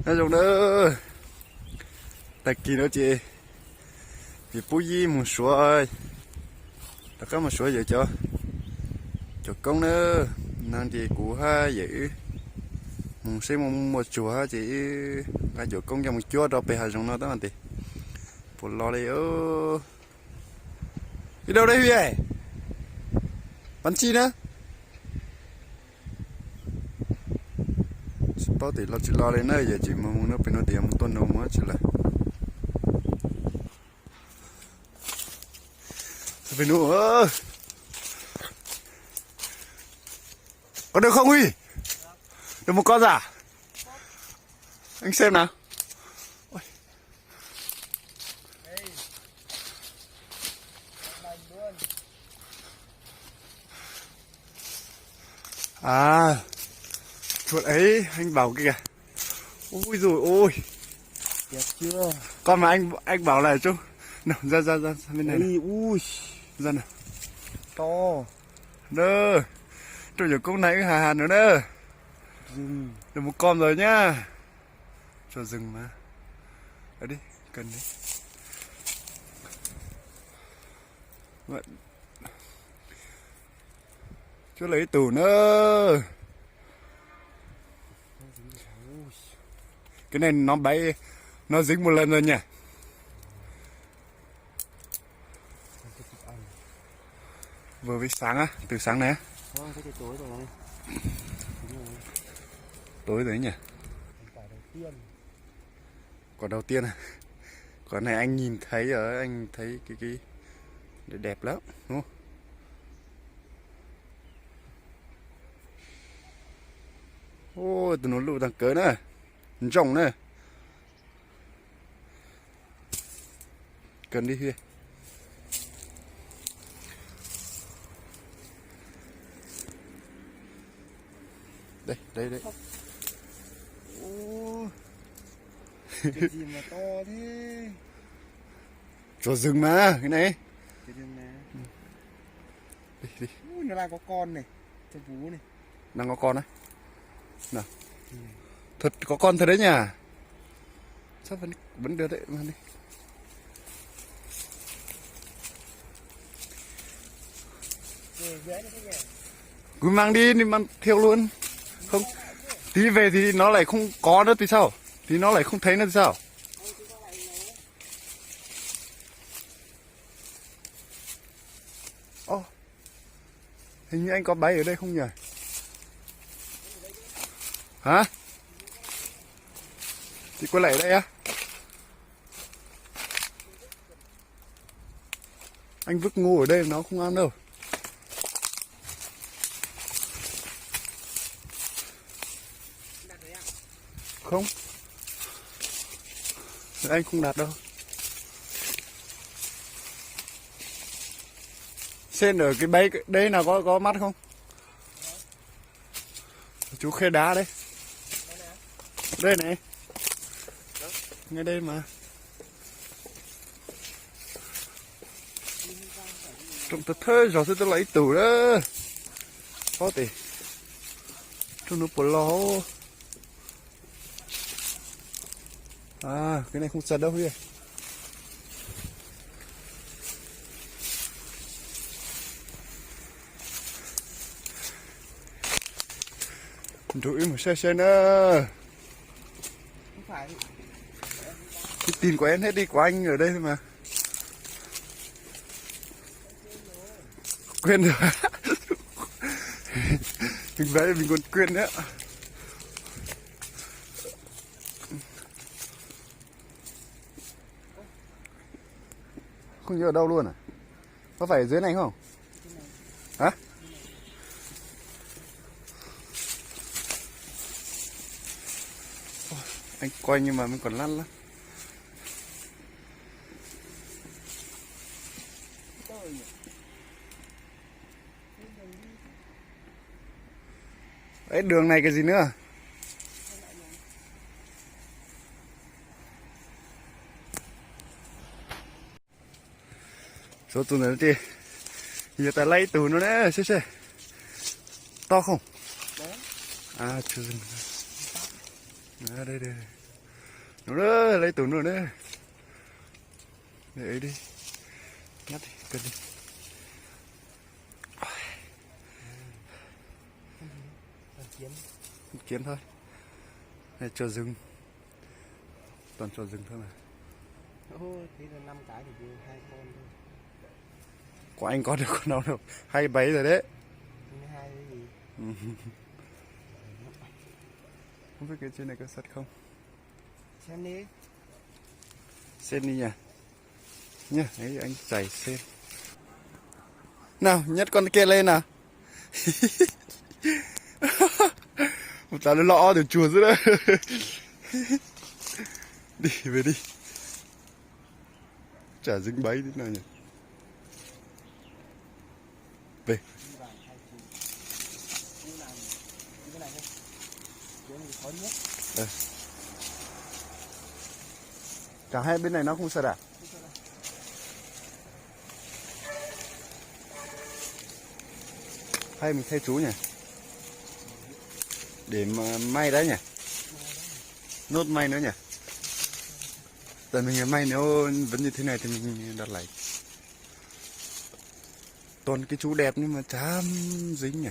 Nyob zoo na, tag kis no ces yawm pub yib mus suav, rov qab mus suav yawm cov, cov koob na. No ces kuv hab yawm wb mus seb muaj muaj tsuag hab ces wb nqa cov koob coj mus cuab rau pem hav zoov no tab tes puas los li. Ib dauj dab hwj, pab tsi na. Tsis paub tes los tsis los li na, yog tsis mus mus no pem no tes yog mus tuaj no mus tsis lawm. Pem no, có được không Huy? Được một con à? Anh xem nào. À, chuột ấy anh bảo kìa. Ui rồi ôi. Đẹp chưa? Con mà anh anh bảo là chú. Nào, ra ra ra bên này. Ui, ui. Ra nào. To. Đó. Trong giờ cốc này hài hài nữa đó. Rừng. Được một con rồi nhá. Cho rừng mà. Ở đi, cần đi. Chuab lawm ib tug na. Cái này nó bay, nó dính một lần rồi nhỉ? Vừa với sáng á, từ sáng này á. Tối rồi nhỉ? Quả đầu tiên à? Quả này anh nhìn thấy rồi, anh thấy cái cái đẹp, đẹp lắm đúng không? Ô, tụi nó lụ thằng cớ nữa. Rộng nữa. Cần đi Huy. Đây, đây, đây. Ô. Cái gì mà to thế? Chuột rừng mà, cái này. Chuột rừng mà. Đi, đi. Ui, nó đang có con này. Cho bú này. Đang có con đấy. Nào. Ừ. Thật, có con thật đấy nhỉ? Chắc vẫn, vẫn được đấy, mang đi. Cứ mang đi, đi mang theo luôn. Không, tí về thì nó lại không có nữa thì sao? Thì nó lại không thấy nữa thì sao? Ơ, hình như anh có bẫy ở đây không nhỉ? Hả? Thì có lẽ ở đây á. Anh vứt ngô ở đây nó không ăn đâu. Không. Anh không đặt đâu. Xem ở cái bẫy đấy nào có có mắt không? Chú khe đá đấy. Đây này. Ngay đây mà. Trong tờ thơ gió tôi lấy tủ đó. Có thể. Trong nó por lo. À, cái này không sạch đâu Huy. Rủ ib mus saib saib na. Cái tin của em hết đi, của anh ở đây thôi mà. Quên rồi. Mình vẽ mình còn quên nữa. Không nhớ ở đâu luôn à? Có phải ở dưới này không? Hả? Anh quay nhưng mà mình còn lăn lắm. Ấy, đường này cái gì nữa? Số tụi này thì giờ ta lấy tụi nó đấy, xem xem. To không? À, chưa dừng. Nub, nub, lawv tus nub na. Di, nyab, kawg li. Kiếm thôi. Này trò rừng. Toàn trò rừng thôi mà. Của anh có được con nào đâu. Hai bảy rồi đấy. Không biết cái trên này có sắt không. Xem đi nhỉ. Nhá, ấy anh chạy xem. Nào, nhét con kia lên nào. Mus tas lawv loj ob tug tsuag xwb na. Đi về đi. Chả dính bẫy tí nào nhỉ. Về. Ờ. Cả hai bên này nó không sạt à? Hay mình thay chú nhỉ? Để mà may đấy nhỉ? Nốt may nữa nhỉ? Tại mình may nếu vẫn như thế này thì mình đặt lại. Toàn cái chú đẹp nhưng mà chán dính nhỉ?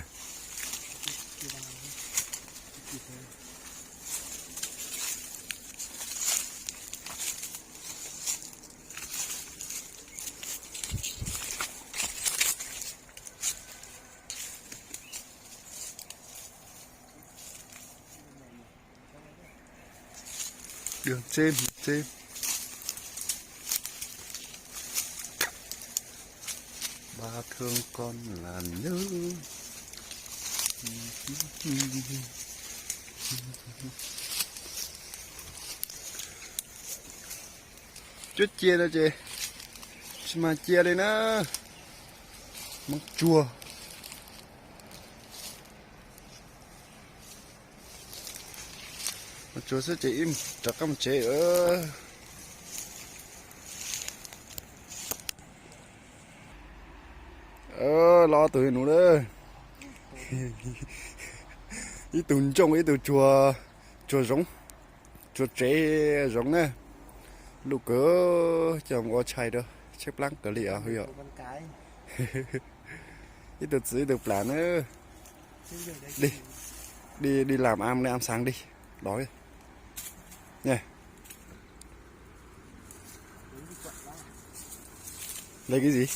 Đường trên, trên. Ba thương con là nhớ. Cuab cia no ces tsis mag cia li na. Mov tsuag. Mov tsuag xwb ces wb rov qab mus tsev. Los tus nuv lawm. Ib tug ntsooj ib tug tsuag, tsuag zoov, tsuag tsev zoov na. Luj kawg, coj mus ua tshais rau, tshaib plab kawg li os yom. Ib tug txwv ib tug plam na. Đi, đi, đi làm ăn, đi ăn sáng đi. Đói. Nha. Lấy cái gì?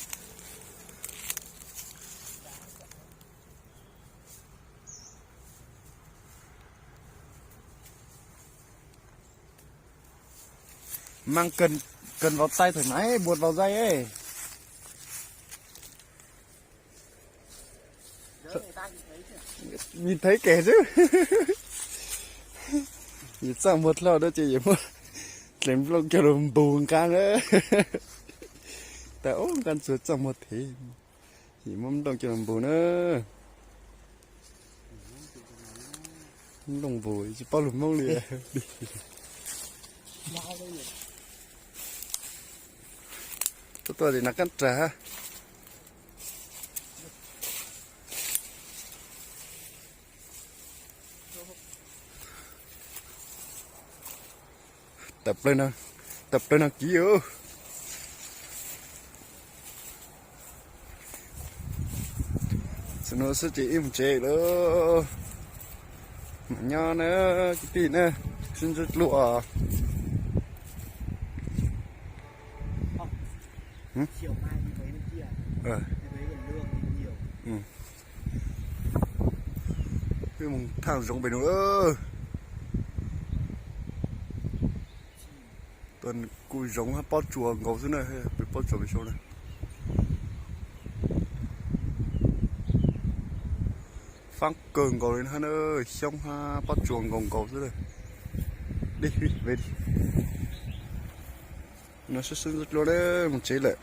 Mang cần, cần vào tay thoải mái, buộc vào dây ấy. Nhìn thấy kẻ chứ. Yus txaj muag dlhau na ces yus muab dleev nplooj coj los npus nqaa na. Tas ub nqaa txuag txaj muag thiab. Yus muab nplooj coj los npus na. Nplooj npus tsis paub lus Hmoob li. Tuaj tuaj tim no kab rag. Tawm plaws no kiv. Xwb no xwb ces wb mus tsev lawm. Mam nyob na kwv tij na, sib ntsib dlua. Wb mus thaj zoov pem no. Tuaj kuj zoov hab pob tsuas nkaus xwb na, pem pob tsuas pem saud na. Faab kawg nkaus li na, xyoob hab pob tsuas nkaus nkaus xwb na. Dib, no sib sib ntxuaj dlua na, mus tsev lawm.